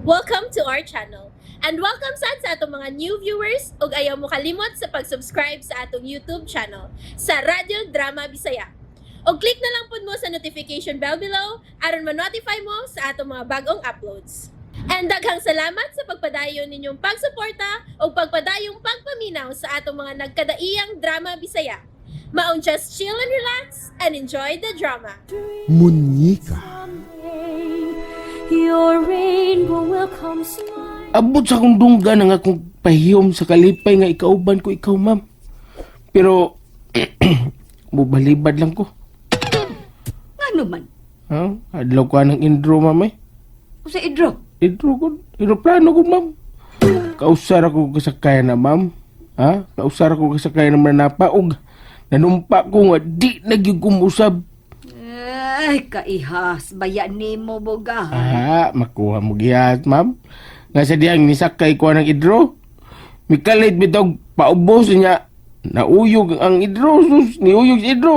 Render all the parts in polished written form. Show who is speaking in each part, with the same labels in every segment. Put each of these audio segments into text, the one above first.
Speaker 1: Welcome to our channel. And welcome sad sa atong mga new viewers ug ayaw mo kalimot sa pag-subscribe sa atong YouTube channel sa Radyo Drama Bisaya. Og click na lang pud mo sa notification bell below aron ma-notify mo sa atong mga bagong uploads. And daghang salamat sa pagpadayon ninyong pagsuporta ug pagpadayong pagpaminaw sa atong mga nagkadaiyang drama Bisaya. Maong just chill and relax and enjoy the drama.
Speaker 2: Munyeka.
Speaker 3: Your rainbow will come smiling.
Speaker 4: Abot sa akong dunggan ang akong pahiyom sa kalipay nga ikauban ko ikaw, ma'am. Pero, mubalibad lang ko.
Speaker 5: Ngano man?
Speaker 4: Ha? Adlaw ko ng intro, ma'am eh.
Speaker 5: Usa idro?
Speaker 4: Intro ko, aeroplano ko, ma'am. Kausar ako kasakay na, ma'am. Ha? Kausar ako kasakay na manapa og nanumpa ko nga di na gyud ko mousab.
Speaker 5: Ay, kaihas. Baya nimo, Boga.
Speaker 4: Ah, makuha mo gihas, ma'am. Nga sa diyang nisakay ko ng idro. Mikalit bitaw paubos niya. Nauyog ang idro. Sus, niuyog sa idro.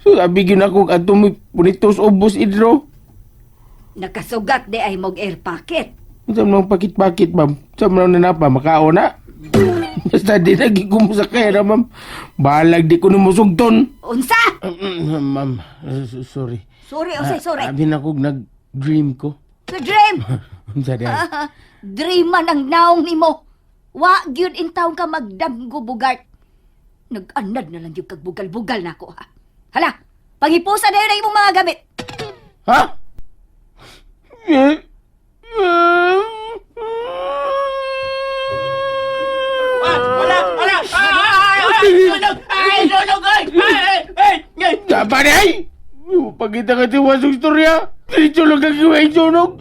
Speaker 4: So, abi gyud ako adto mi punitos ubos idro.
Speaker 5: Nakasugat di ay mog air packet.
Speaker 4: Unsa man ang pakit-pakit, ma'am? Unsa man ang nanapa, makaon na? Basta di lagi ko mosakay ra, ma'am. Balag di ko namusugton.
Speaker 5: Unsa?
Speaker 4: Ma'am, sorry.
Speaker 5: Sorry, unsay sorry?
Speaker 4: Abi na ko nag-dream ko.
Speaker 5: Sa dream.
Speaker 4: Unsa di ay?
Speaker 5: Dream man ang naong nimo. Wa gyud in taon ka magdamgo, Bugart. Nag-anad na lang gyud kag bugal-bugal nako ha. Hala, panghipusa na yun ang imong mga gamit.
Speaker 4: Ha? Eh,
Speaker 6: Wala! Wala! Ay! Ay! Sunog! Ay! Sunog! Ay! Ay! Ay! Ay!
Speaker 4: Dapat ay! Pagkita ka tiwas og istorya. Diretso lang kang giway sunog.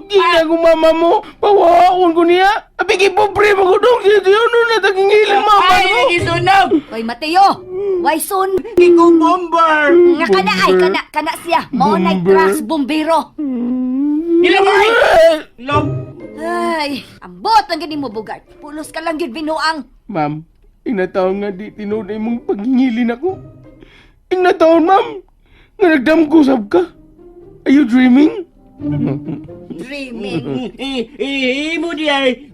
Speaker 4: Gina ko mama mo. Pawawaon ko niya. Abi kay pobre mo ko dong. Siya siya no natagingilang mama
Speaker 6: Ay!
Speaker 4: mo.
Speaker 6: Sunog!
Speaker 5: Hoy Mateo, why soon?
Speaker 6: Ikaw bomber!
Speaker 5: Nga kana ay kana kana siya. Mao nay
Speaker 4: Bomber.
Speaker 5: trucks bumbero.
Speaker 6: Ilabay! Log!
Speaker 5: Ay, ambot ang gani mo, Bugart. Pulos ka lang gyud binuang.
Speaker 4: Ma'am, inataon nga di tinuod imong paghingilin ako. Inataon, ma'am. Nga nagdamgo sab ka. Are you dreaming?
Speaker 5: Dreaming.
Speaker 6: Imo di ay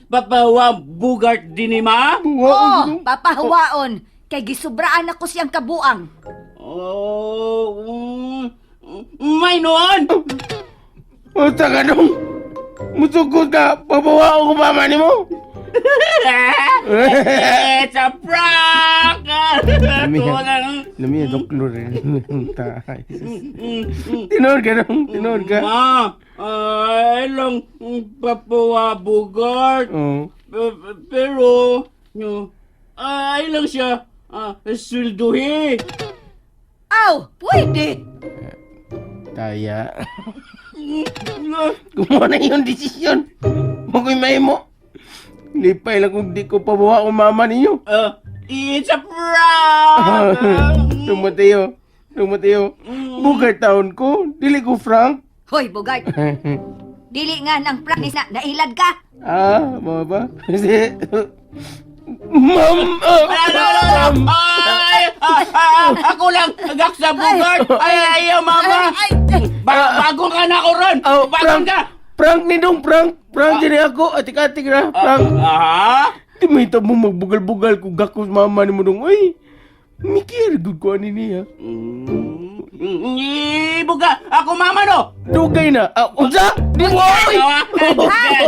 Speaker 6: Papawa Bugart din ni ma?
Speaker 5: Oh, papahawaon. Kay gisubraan ako siyang kabuang.
Speaker 6: Oh, may noon!
Speaker 4: Unsa ka nung? Musugod ka, pabawaon ko mama ni mo.
Speaker 6: It's a prank! Tuwa lang.
Speaker 4: Lami doklo rin. Tay. Tinuod ka nung, tinuod ka.
Speaker 6: Ma, ay lang Papawa Bugart.
Speaker 4: Oo.
Speaker 6: Pero, no, ay lang siya sulduhi.
Speaker 5: Aw, pwede.
Speaker 4: Taya. Kumuha na yung desisyon. Mo ko'y mahimo. Lipay lang kung di ko pabawa ang mama ninyo.
Speaker 6: It's a prank!
Speaker 4: Tumateo. Tumateo. Bugay taon ko. Dili ko Frank.
Speaker 5: Hoy, Bugart. Dili nga nang prank ni na nailad ka.
Speaker 4: Ah, mga ba? Kasi ma'am! Ah,
Speaker 6: Ala, ala, ala.
Speaker 4: ma'am.
Speaker 6: Ay, ah, ah, ako lang, agak sa Bugart. Ay, ayaw, mama.
Speaker 5: Ay, ay,
Speaker 6: Bagong ka na ako ron.
Speaker 4: Oh,
Speaker 6: Bagong
Speaker 4: prank.
Speaker 6: ka.
Speaker 4: Prank ni dong, prank. Prank din ako. Atik-atik na, prank.
Speaker 6: Ah,
Speaker 4: Di may mo magbugal-bugal kung gakos mama ni mo dong. Uy, mikir, good ko ani niya.
Speaker 6: Ibuga, ako mama no.
Speaker 4: Dugay na. Ah, unsa? Di mo, oy!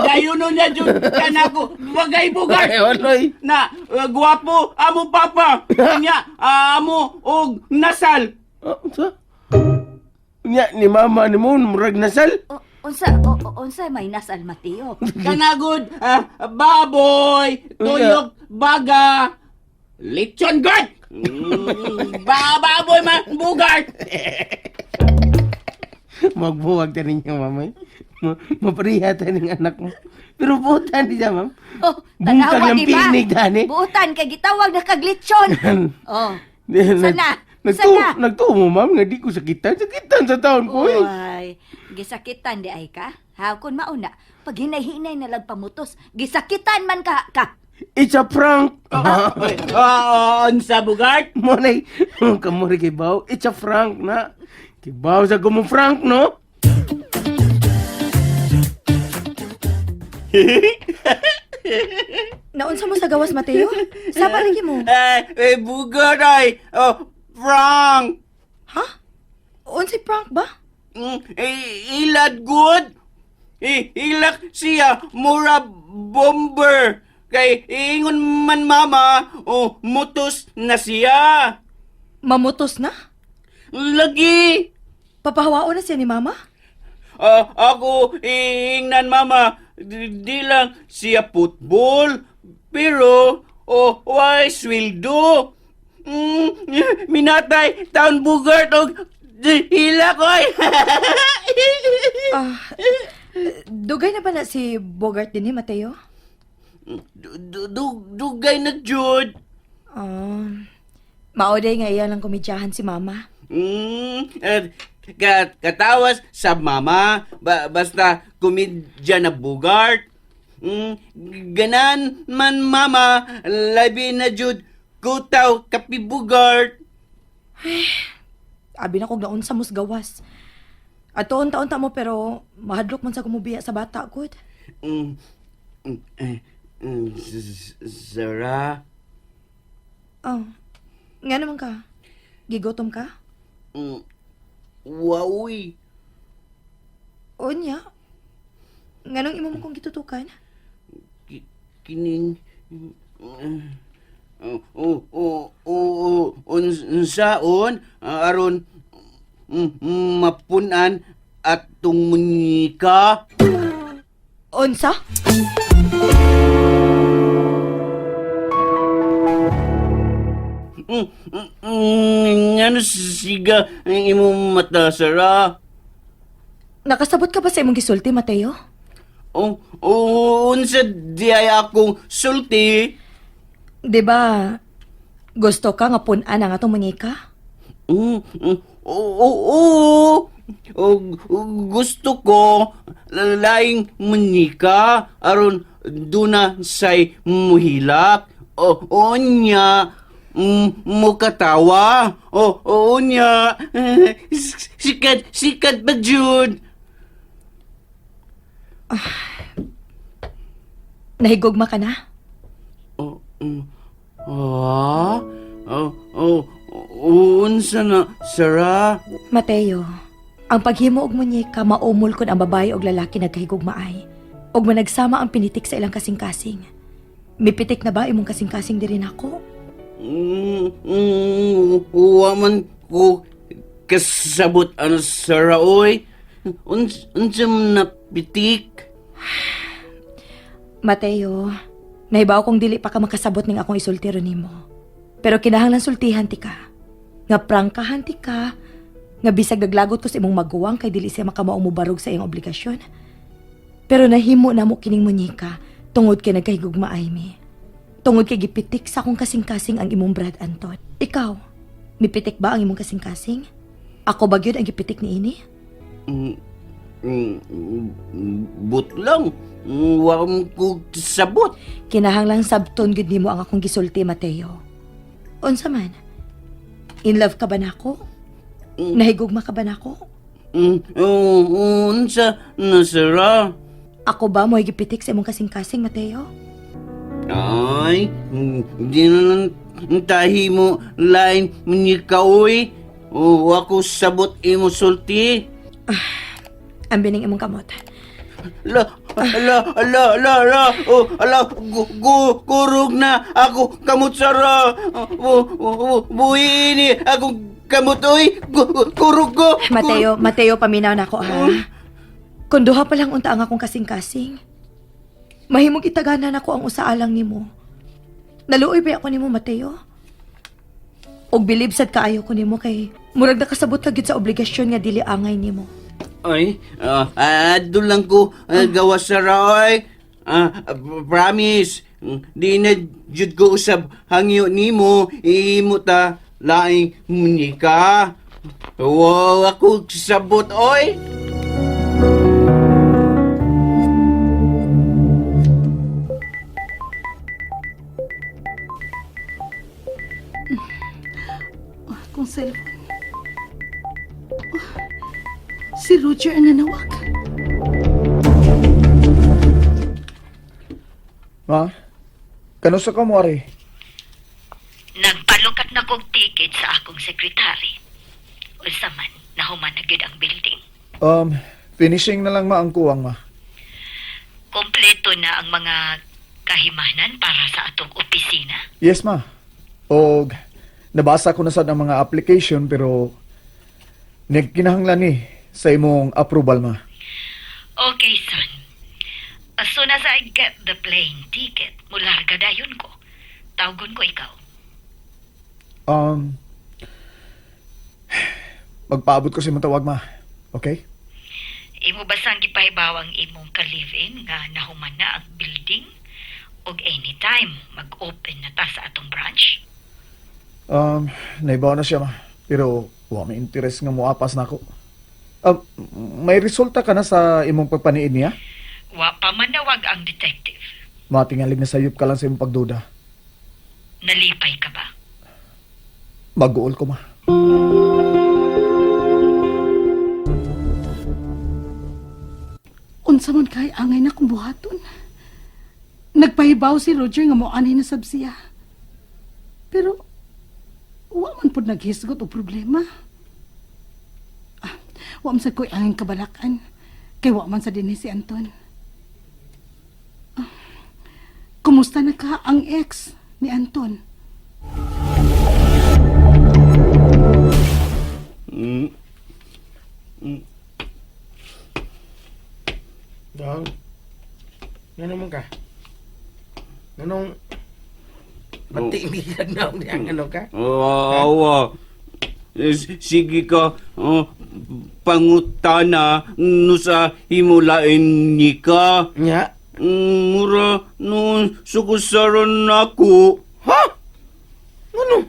Speaker 6: Dayon nun na jud kan ako. Wagay Bugart.
Speaker 4: Ay, waloy.
Speaker 6: Na gwapo amo papa. Nya amo og nasal.
Speaker 4: Ah, unsa? Nya, ni mama ni mo, murag nasal.
Speaker 5: Unsa unsa may nasal, Mateo?
Speaker 6: Kanagod baboy, tuyok baga, lechon god. Baboy man Bugart.
Speaker 4: Magbuwag ta ninyo, mamay. Mapariha ta ning anak mo. Pero butan di siya, ma'am.
Speaker 5: Oh,
Speaker 4: Buntag
Speaker 5: tanawa
Speaker 4: ng
Speaker 5: di ba?
Speaker 4: pinig, dani.
Speaker 5: Buutan kay gitawag na kag lechon. Oh. Sana?
Speaker 4: Nagtuo,
Speaker 5: Sana?
Speaker 4: nagtuo mo, ma'am, nga di ko sakitan. Sakitan sa taon ko, eh.
Speaker 5: Uy, gisakitan di ay ka. Ha, kun mauna, pag hinay-hinay na lang pamutos, gisakitan man ka ka.
Speaker 4: It's a prank.
Speaker 6: Oy, unsa Bugart?
Speaker 4: Mo na kamuri kay Bao. It's a prank na. Kibaw sa gumo prank, no?
Speaker 2: Naunsa mo sa gawas, Mateo? Saba lagi mo.
Speaker 6: Eh, eh Bugart ay. Oh, prank.
Speaker 2: Ha? Unsay prank ba?
Speaker 6: Eh, ilad good. Eh, ilak siya mura bomber. Kay ingon man mama, oh, mutos na siya.
Speaker 2: Mamutos na?
Speaker 6: Lagi.
Speaker 2: Papahawaon na siya ni mama?
Speaker 6: Ah, ako iingnan mama, di lang siya football, pero oh, why sweldo? Minatay taon Bugart og hilak oy.
Speaker 2: Ah, dugay na ba na si Bogart din ni Mateo?
Speaker 6: Dugay na jud.
Speaker 2: Ah, mao day nga iya lang komedyahan si mama.
Speaker 6: Eh, katawas sa mama, basta komedya na Bugart. Ganan man mama, labi na jud kutaw kapi Bugart.
Speaker 2: Abi na kog naunsa mos gawas. Ato taon ta mo pero mahadlok man sa kumubiya sa bata gud.
Speaker 6: Eh, Sarah,
Speaker 2: Oh. Nga naman ka? Gigotom ka?
Speaker 6: Wowi.
Speaker 2: Unya. Nganong imo mo kong gitutukan?
Speaker 6: Kining oh oh oh oh unsaon aron mapunan at munika.
Speaker 2: Unsa?
Speaker 6: Ngano siga ang imong mata, Sarah?
Speaker 2: Nakasabot ka ba sa imong gisulti, Mateo?
Speaker 6: Oh, oh, unsa di ay akong sulti?
Speaker 2: 'Di ba? Gusto ka nga pun-an ang atong mangika?
Speaker 6: Oo, oo. Oh, gusto ko laing munika aron duna say muhilak. O onya mukatawa. O onya sikat sikat ba jud?
Speaker 2: Nahigugma ka na?
Speaker 6: Oh, ah? Oh, oh, unsa na, Sarah?
Speaker 2: Mateo, ang paghimo og munyeka maumol kon ang babae og lalaki nagkahigugmaay. Og managsama ang pinitik sa ilang kasing-kasing. Mipitik na ba imong kasing-kasing diri nako?
Speaker 6: Wa man ko kasabot ano Sarah oy. Unsa man na pitik?
Speaker 2: Mateo, nahibaw kong dili pa ka makasabot ning akong isultiro nimo. Pero kinahanglan sultihan ti ka. Nga prangkahan ti ka. Nga bisag naglagot ko sa imong maguwang kay dili siya makamao mobarog sa iyong obligasyon. Pero nahimo na mo kining munyika tungod kay nagkahigugmaay mi. Tungod kay gipitik sa akong kasing-kasing ang imong Brad Anton. Ikaw, mipitik ba ang imong kasing-kasing? Ako ba gyud ang gipitik niini?
Speaker 6: Mm, But lang. Wa man ko sabot.
Speaker 2: Kinahanglang sabton gud nimo ang akong gisulti, Mateo. Unsa man? In love ka ba nako? Nahigugma ka ba nako?
Speaker 6: Unsa na Sarah?
Speaker 2: Ako ba mo'y gipitik sa imong kasing-kasing, Mateo?
Speaker 6: Ay, di na lang tahi mo lain munyika oy. O, ako sabot imo sulti.
Speaker 2: Ang bining imong kamot.
Speaker 6: La, ala, ala, ala, ala, oh, ala, gu, gu, kurog na ako kamot sara. Oh, oh, buhi ni ako kamot oy, kurog ko.
Speaker 2: Mateo, Mateo, paminaw nako ha. Kung duha pa lang unta ang akong kasing-kasing, mahimong itaganan nako ang usaalang nimo. Naluoy ba ako nimo, Mateo? Og bilib sad kaayo ko nimo kay murag nakasabot ka gyud sa obligasyon nga dili angay nimo.
Speaker 6: Ay, adto lang ko gawa sara oy. Ah, promise, di na jud ko usab hangyo nimo, imo ta laing munika. Wow, ako sabot oy.
Speaker 7: Akong cellphone. Oh, si Roger ang nanawag.
Speaker 8: Ma, kanusa ka mo, ari?
Speaker 5: Nagpalukat na kog ticket sa akong sekretary. Unsa man, nahuman na gyud ang building.
Speaker 8: Finishing na lang ma ang kuwang, ma.
Speaker 5: Kompleto na ang mga kahimanan para sa atong opisina.
Speaker 8: Yes, ma. Og, nabasa ko na sad ang mga application pero nagkinahanglan ni sa imong approval, ma.
Speaker 5: Okay, son. As soon as I get the plane ticket, mularga dayon ko. Tawgon ko ikaw.
Speaker 8: Magpaabot ko sa imong tawag, ma. Okay?
Speaker 5: Imo basang gipahibaw ang imong ka-live-in nga nahuman na ang building og anytime mag-open na ta sa atong branch.
Speaker 8: Naibaw na siya, ma. Pero wa may interest nga moapas na ako. Um, may resulta ka na sa imong pagpaniid niya?
Speaker 5: Wa pa manawag ang detective.
Speaker 8: Matingalig na sayop ka lang sa imong pagduda.
Speaker 5: Nalipay ka ba?
Speaker 8: Mag-uol ko, ma.
Speaker 7: Unsa man kay angay na kong buhaton. Nagpahibaw si Roger nga moanay na sab siya. Pero wa man pud naghisgot og problema. Ah, wa man sad ko'y angay kabalakan kay wa man sa dinhi si Anton. Ah, kumusta na ka ang ex ni Anton?
Speaker 4: Dong, ngano man ka? Nganong pati hindi ka na ano ka?
Speaker 6: Awa. Sige ka, oh, pangutana no sa himulain ni ka.
Speaker 4: Nya?
Speaker 6: Mura noon sukusaron ako.
Speaker 4: Ha? Ano?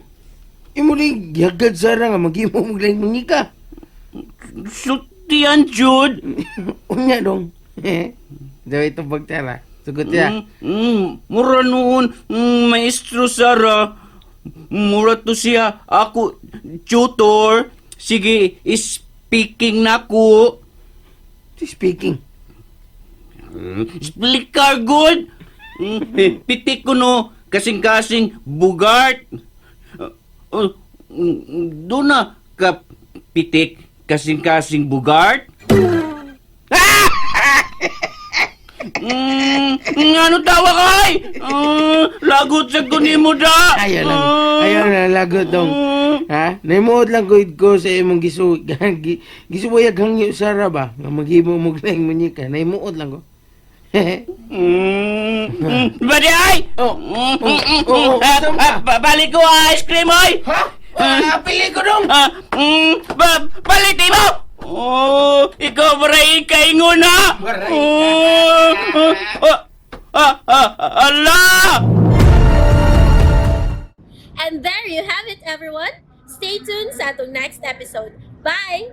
Speaker 4: Imo ni gihagad sara nga maghimo mo lain munyika.
Speaker 6: Sutian jud.
Speaker 4: Unya dong. Daw ito bagtara. Sugot ya.
Speaker 6: Mura noon, maestro Sara. Mura to siya ako tutor. Sige, speaking na ko.
Speaker 4: Speaking.
Speaker 6: Explicar good. Pitik ko no, kasing-kasing bugart. Doon na ka pitik kasing-kasing bugart. Ano tawa kay? Lagot sa kunin mo da.
Speaker 4: Ayaw lang. Ayaw na lagot dong. Ha? Naimuot lang ko ko sa imong gisu gisuwayag hangyo sara ba nga maghimo mo laing munyika. Naimuot lang ko.
Speaker 6: Badi ay!
Speaker 4: Oh, oh, oh, oh,
Speaker 6: Balik ko ice cream oy!
Speaker 4: Ha? Ah, pili ko dong.
Speaker 6: Balik mo! Oh, ikaw baray kaingon na!
Speaker 4: Baray.
Speaker 6: Oh, oh, ala!
Speaker 1: And there you have it, everyone. Stay tuned sa atong next episode. Bye!